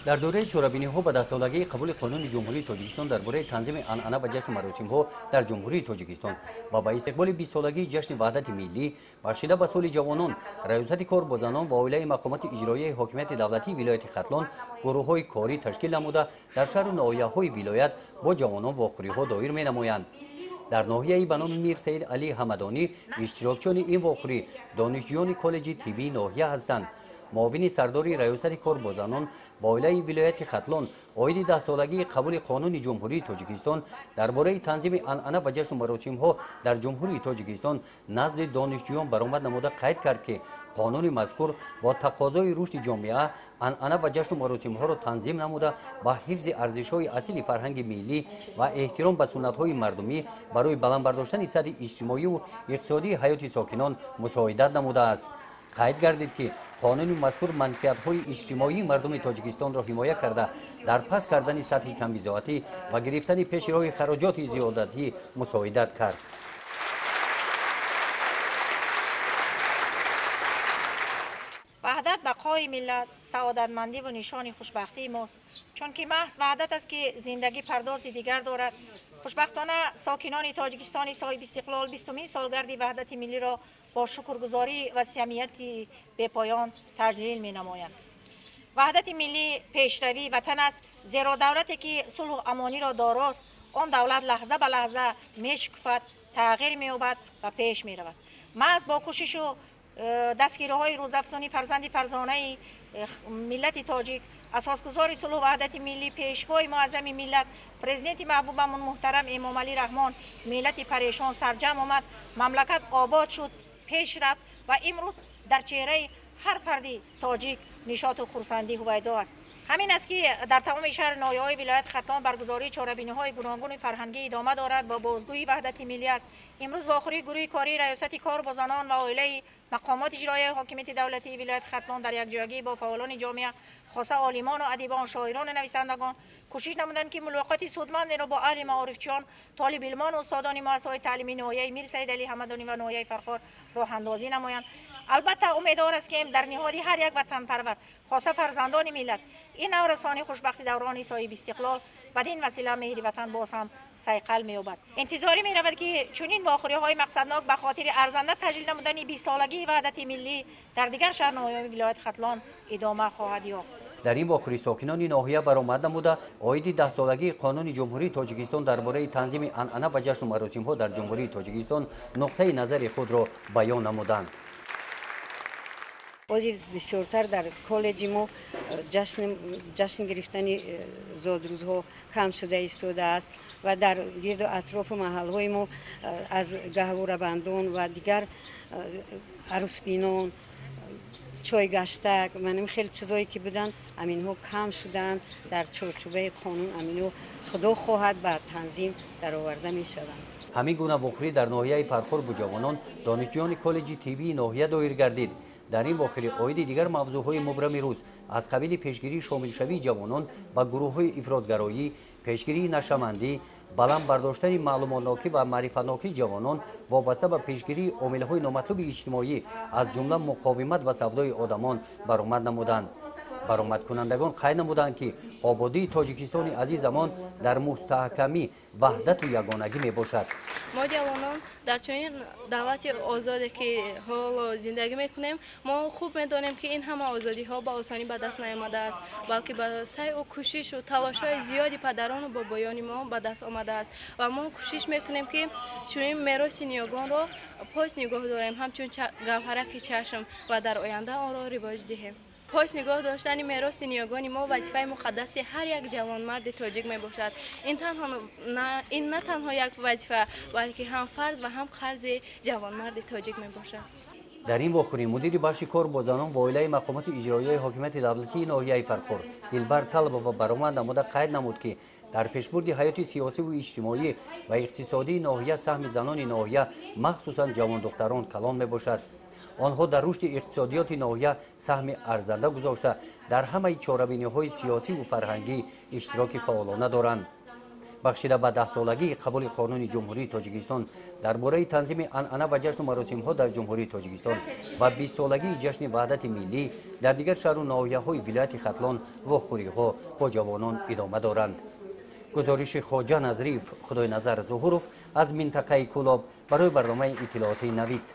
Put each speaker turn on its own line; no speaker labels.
Дар доираи чорабиниҳо ба даҳсолагии қабули қонуни Ҷумҳурии Тоҷикистон дар бораи танзими анъана ва ҷашну маросимҳо дар Ҷумҳурии Тоҷикистон ва ба истиқболи 20-солагии ҷашни Ваҳдати миллӣ бахшида ба соли ҷавонон, Раёсати кор бо занон ва оилаи мақомоти иҷроияи ҳокимияти давлатии вилояти Хатлон гурӯҳҳои корӣ ташкил намуда, дар шаҳру ноҳияҳои вилоят бо ҷавонон вохӯриҳо доир менамоянд. Дар ноҳияи ба номи Мир Саид Алӣ Ҳамадонӣ иштирокчиёни ин вохӯрӣ донишҷӯёни коллеҷи тиббии ноҳия ҳастанд. Муовини сардори Раёсати кор бо занон ва оилаи вилояти Хатлон оиди даҳсолагии қабули қонуни Ҷумҳурии Тоҷикистон дар бораи танзими анъана ва ҷашну маросимҳо дар Ҷумҳурии Тоҷикистон назди донишҷӯён баромад намуда қайд кард, ки қонуни мазкур бо тақозои рушди ҷомеа анъана ва ҷашну маросимҳоро танзим намуда, ба ҳифзи арзишҳои асили фарҳанги миллӣ ва эҳтиром ба суннатҳои мардумӣ барои баланд бардоштани сатҳи иҷтимоию иқтисодии ҳаёти сокинон мусоидат намудааст. Қайд гардид, ки қонуни мазкур манфиатҳои иҷтимоии мардуми Тоҷикистонро ҳимоя карда, дар паст кардани сатҳи камбизоатӣ ва гирифтани пеши роҳи хароҷоти зиёдатӣ мусоидат кард.
Ваҳдат бақои миллат, саодатмандӣ ва нишони хушбахтии мост, чунки маҳз ваҳдат аст, ки зиндагӣ пардози дигар дорад. Хушбахтона, сокинони Тоҷикистони соҳибистиқлол 20-умин солгарди ваҳдати миллиро бо шукргузорӣ ва самимияти бепоён таҷлил менамоянд. Ваҳдати миллӣ пешравии ватан аст, зеро давлате ки сулҳу амониро дорост, он давлат лаҳза ба лаҳза мешукуфад, тағйир меёбад ва пеш меравад. Маҳз бо кӯшишу дастгириҳои рӯзафзуни фарзанди фарзонаи миллати тоҷик, асосгузори сулҳу ваҳдати миллӣ, пешвои муаззами миллат, президенти маҳбубамон муҳтарам Эмомалӣ Раҳмон, миллати парешон сарҷамъ омад, мамлакат обод шуд, пеш рафт ва имрӯз дар чеҳраи ҳар фарди тоҷик нишоту хурсандӣ ҳувайдо аст. Ҳамин аст, ки дар тамоми шаҳр ноҳияҳои вилояти Хатлон баргузории чорабиниҳои гуногуни фарҳангӣ идома дорад ва бозгӯи ваҳдати миллӣ аст. Имрӯз вохӯрии гурӯҳи кории Раёсати кор бо занон ва оилаи мақомоти иҷроияи ҳокимияти давлатии вилояти Хатлон дар якҷоягӣ бо фаъолони ҷомеа, хоса олимону адибон, шоирону нависандагон кӯшиш намуданд, ки мулоқоти судмандеро бо аҳли маорифчиён, толибилмону устодони муассисаҳои таълимии ноҳияи Мир Саид Алӣ Ҳамадонӣ ва ноҳияи Фархор роҳандозӣ намоянд. Албатта, умедвор аст, ки дар ниҳоди ҳар як ватанпарвар, хоса фарзандони миллат, ин наврасони хушбахти даврони соҳибистиқлол бадин васила меҳри ватан боз ҳам сайқал меёбад. Интизорӣ меравад, ки чунин вохӯриҳои мақсаднок ба хотири арзанда таҷлил намудани 20-солагии ваҳдати миллӣ дар дигар шаҳр ноҳияҳои вилояти Хатлон идома хоҳад ёфт.
Дар ин вохӯрӣ сокинони ноҳия баромад намуда, оиди даҳсолагии қонуни Ҷумҳурии Тоҷикистон дар бораи танзими анъана ва ҷашну маросимҳо дар Ҷумҳурии Тоҷикистон нуқтаи назари худро баён намуданд.
Ҳозир бисёртар дар коллеҷи мо ҷашн гирифтани зодрӯзҳо кам шуда истодааст ва дар гирду атрофу маҳалҳои мо аз гаҳворабандон ва дигар арӯсбинон, чойгаштак, маним хеле чизое ки буданд, аминҳо кам шуданд. Дар чорчӯбаи қонун аминҳо, худо хоҳад, ба танзим дароварда мешаванд.
Ҳамин гуна вохӯрӣ дар ноҳияи Фархор бо ҷавонон, донишҷӯёни коллеҷи тиббии ноҳия доир гардид. Дар ин вохӯрӣ оиди дигар мавзӯъҳои мубрами рӯз аз қабили пешгирии шомилшавии ҷавонон ба гурӯҳҳои ифротгароӣ, пешгирии нашъамандӣ, баланд бардоштани маълумотнокӣ ва маърифатнокии ҷавонон вобаста ба пешгирии омилҳои номатлуби иҷтимоӣ, аз ҷумла муқовимат ба савдои одамон баромад намуданд. Баромадкунандагон қайд намуданд, ки ободии Тоҷикистони азизамон дар мустаҳкамӣ, ваҳдату ягонагӣ мебошад.
Мо ҷавонон дар чунин давлати озоде ки ҳоло зиндагӣ мекунем, мо хуб медонем, ки ин ҳама озодиҳо ба осонӣ ба даст наомадааст, балки ба саъю кӯшишу талошҳои зиёди падарону бобоёни мо ба даст омадааст ва мо кӯшиш мекунем, ки чунин мероси ниёгонро пос нигоҳ дорем ҳамчун гавҳараки чашм ва дар оянда онро ривоҷ диҳем. Пос нигоҳ доштани мероси ниёгони мо вазифаи муқаддаси ҳар як ҷавонмарди тоҷик мебошад. Ин на танҳо як вазифа, балки ҳам фарз ва ҳам қарзи ҷавонмарди тоҷик мебошад.
Дар ин вохӯрӣ мудири бахши кор бо занон ва оилаи мақомоти иҷроияи ҳокимияти давлатии ноҳияи Фархор Дилбар Талабова баромад намуда қайд намуд, ки дар пешбурди ҳаёти сиёсиву иҷтимоӣ ва иқтисодии ноҳия саҳми занони ноҳия, махсусан ҷавондухтарон, калон мебошад. Онҳо дар рушди иқтисодиёти ноҳия саҳми арзанда гузошта, дар ҳамаи чорабиниҳои сиёсиву фарҳангӣ иштироки фаъолона доранд. Бахшида ба 10-солагии қабули Қонуни Ҷумҳурии Тоҷикистон дар бораи танзими анъана ва ҷашну маросимҳо дар Ҷумҳурии Тоҷикистон ва 20-солагии ҷашни Ваҳдати миллӣ дар дигар шаҳру ноҳияҳои вилояти Хатлон вохӯриҳо бо ҷавонон идома доранд. Гузориши Хоҷа Назриев, Худойназар Зуҳуров аз минтақаи Кӯлоб барои барномаи иттилоотии Навид.